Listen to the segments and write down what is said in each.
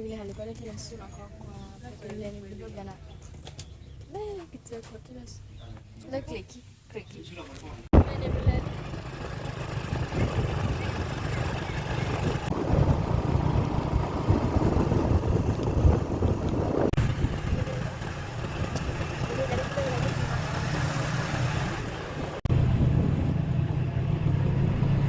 လဲၤဟးလၢပှၤလၢထံလီၤဆူနီၤ ခီကွၢ် ပကလဲၤန့ၣ် ပဒိးယၤနၤ လၢကတၢၢ်ခိၣ်ထံလီၤဆူ လၢကျဲၤခံ ကျဲၤခံ ဝံၤ တၢ်ကျဲၤဒံ တၢ်ဂီၤ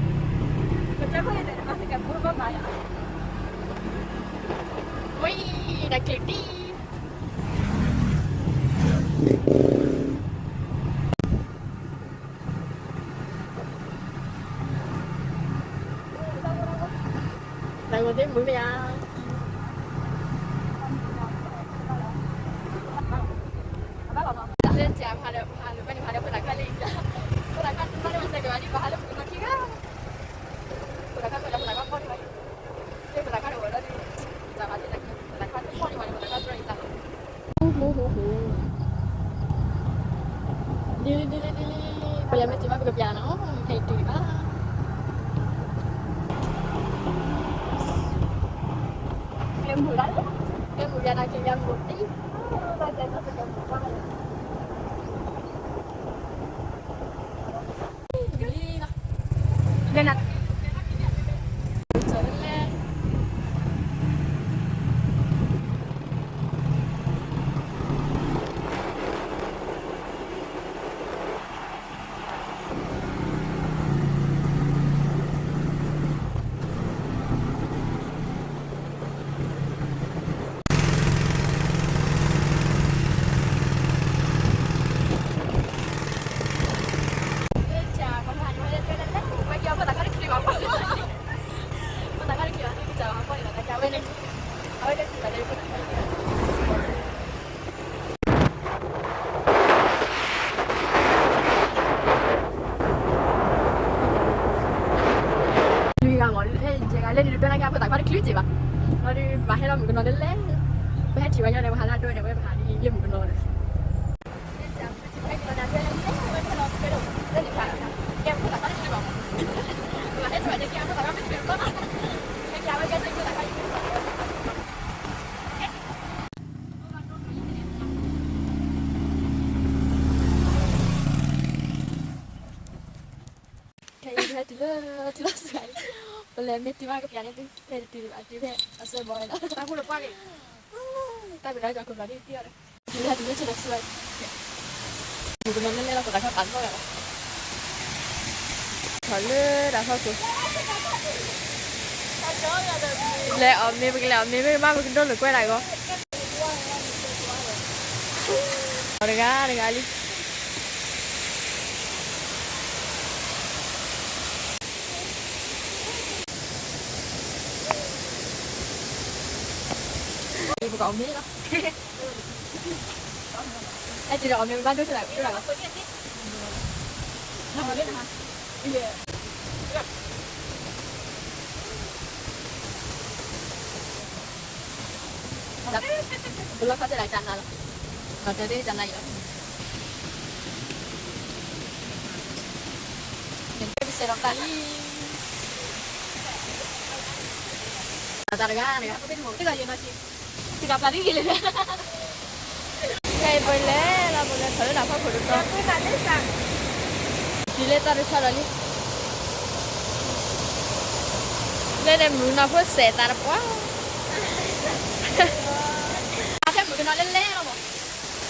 သ့ၣ်မုာ်မ့ၢ်ဧါ, လၢတၢ်ဖးလၢ ဖးလၢ ဖဲန့ၣ်ဖးလၢ ဖိသၣ်ခါလံ, ဖိသၣ်ခါတမ့ၢ်မၤစၢၤက့ၤဘၣ်ဒံး ပဟးလၢပကနီၤခံဂၤ, ဖိသၣ်ခါ ဖိသၣ်ခါ ဖိသၣ်ခါပီၢ်န့ၣ်ဘၣ်, ဖိသၣ်ခါတအိၣ်လီၤဒံး, ဖိသၣ်ခါတပီၢ်န့ၣ်ဘၣ်န့ၣ် ဖိသၣ်ခါတြီအံၤတၢ်လီၤ, ဟူ ဟူ ဟူ ဟူ ဒ်လံ ဒ်လံ ဒ်လံ, ပလဲၤမ့ၢ်တုၤမး ပကပျးနီၤ, ဖဲအံၤတုၤဒံးဘၣ်. ကဲမုာ်လၢ်, ကဲမုာ်ယၤဒီး ကဲယၤမုာ်သံ, ဘၣ်တဲနီၤ ကဲမုာ်ဘၣ်လၢ ကလံၤနီၤ, လဲၤနၤ လွံၢ်ဂၤမး ဖဲယဲၢ်ဂၤလဲၣ်န့ၣ် တဘျီလၢ်က့ၤ ဖိသၣ်ခွါတချုးက့ၤဘၣ်, လီၤဒုး ပဟဲလီၤမုၣ်ကနီၤလၢလဲၣ်, ပဟဲထံၣ်ဝဲညီန့ၣ် ပဟးလၢဒိန့ၣ် ဝဲပဟးလၢမုၣ်ကနီၤန့ၣ် ခဲအံၤ ပဟဲတုၤလၢထံလီၤဆူအံၤ, ပလဲၤမ့ၢ်တုၤမးကပျးန့ၣ် ဖဲတတုၤဒံးဘၣ် တုၤဖဲအစၢဘီန့ၣ်လီၤ, တၢ်ပူၤလၢပှၢ်က့ၤ, တၢ်ပူၤလၢကၠီၤခိၣ်လီၤဒ်တံၢ်အီၤဒီး, တုၤလၢဟဲတုၤလၢထံလီၤဆူအံၤ, မုၣ်ကနီၤလၢလဲၣ်လီၤ ပသးခီပာ်လီၤဂာ်လီၤ, ထီၣ်လၢတၢ်ဖီခိၣ်, လဲၤအီၣ်မ့ၤ ပကလဲၤအီၣ်မ့ၤမ့ၢ်မး ပကဒိလၢကွဲးဒၣ်ဂီၤ အီၤတဂၤတဂၤလံ. ပကအီၣ်မ့ၤလီၤ. အဲၣ်ဒိးအီၣ်မ့ၤဘၣ်ဒိဆၢဒၣ်လီၤ. ပလီၢ်ခီၣ်စဲဒၣ်တၢ်နးလီၤ. မၤတၢ်ဒ်တၢ်နးအံၤလီၤ. နကဲပစဲးဒီးပသးလံ. တၢ်တဂၤန့ၣ် တဂၤယနီၢ်ဆံး တဂၤပာ်ဒ်ဂ့ၤလၢ ခဲအံၤပလဲၤလီၤ ပလဲၤထီၣ်လၢတၢ်ဖီခိၣ်တတီၤ တုၤလၢတၢ်တဆီဒီးလံ လၢန့ၣ်မုၣ်ကနီၤဖိစဲးသးတပှၢ် အဖဲမုၣ်ကနီၤလၢလဲၣ်လီၤမး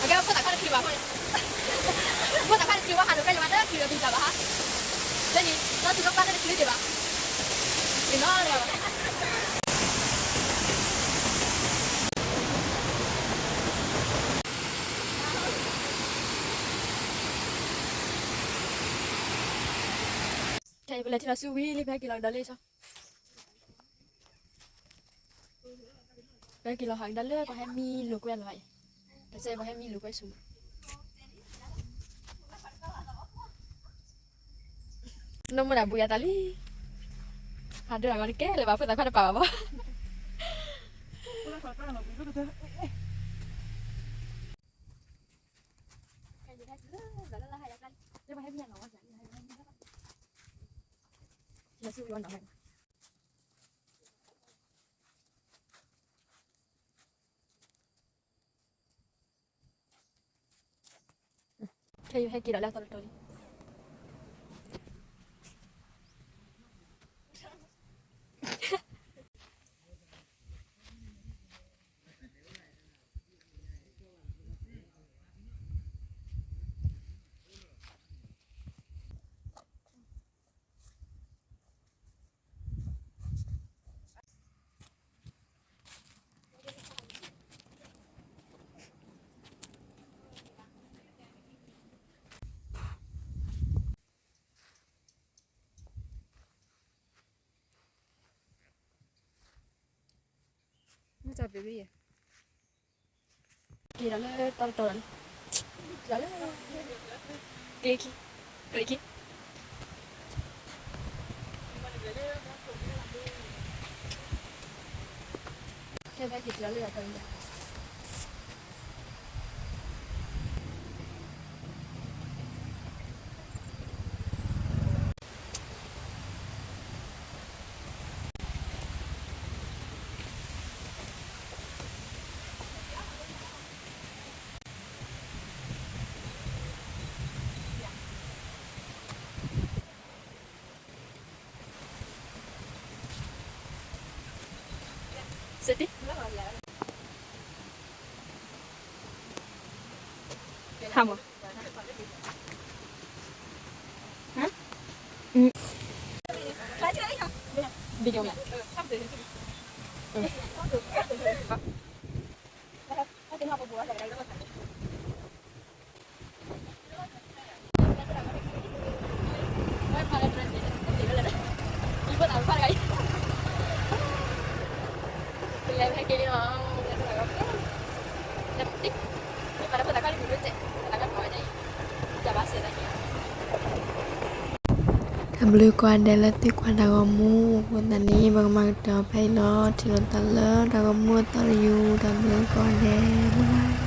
အကဲဖိသၣ်ခွါတချုးဘၣ်အဃိန့ၣ် ဖိသၣ်ခွါတချုးဘၣ် ဟးလိာ်ကွဲလၢၤဘၣ်တချုးဒီးတချုးဘၣ်ဟါ လၢန့ၣ် လီၤတုၤလၢပှၢ်တချုးတဘၣ် ကနီၤလၢၤဘၣ် ခဲအံၤပလဲၤထံလီၤဆူဝံၤလံ ပဟဲက့ၤလီၤကဒီးလံဆီ ပဟဲက့ၤလီၤဟးကဒီးလၢပှၤဟဲမံလိာ်ကွဲလီၤအံၤ တစဲးပှၤဟဲမံလိာ်ကွဲဆူ နီၢ်မုၢ်ဒၣ်ဘူးယၤသးလံ ဟးဒိအဂီၢ်တကဲလၢၤဘၣ် ဖိသၣ်ခွါတပာ်ဘၣ်ဘၣ် လၢပှၤဟဲမံလိာ်ကွဲ ဖဲယဟဲက့ၤဒီးလၢအသီတတီၤလံ. မ့ၢ်တၢ်ပ့ၤဝဲယဲၢ် က့ၤဒီးလၢတီတီလီၤန့ၣ်, ဒီးလၢ ကျ့ခံ, ကျ့ခံ, ဖဲဘၣ်က့ၤဒီးလၢတီတီလီၤ. စတံ ဟါမး video မး တၢ်ဘျုးကိးဂၤဒဲးလၢသုကွၢ်တၢ်ဂီၤမူအဃိသတးန့ၣ် ပကမၤကတၢၢ်ဖဲအံၤလီၤ. ထံၣ်လိာ်သးလၢတၢ်ဂီၤမူအသီတယူာ် တၢ်ဘျုးကိးဂၤဒဲး bye bye.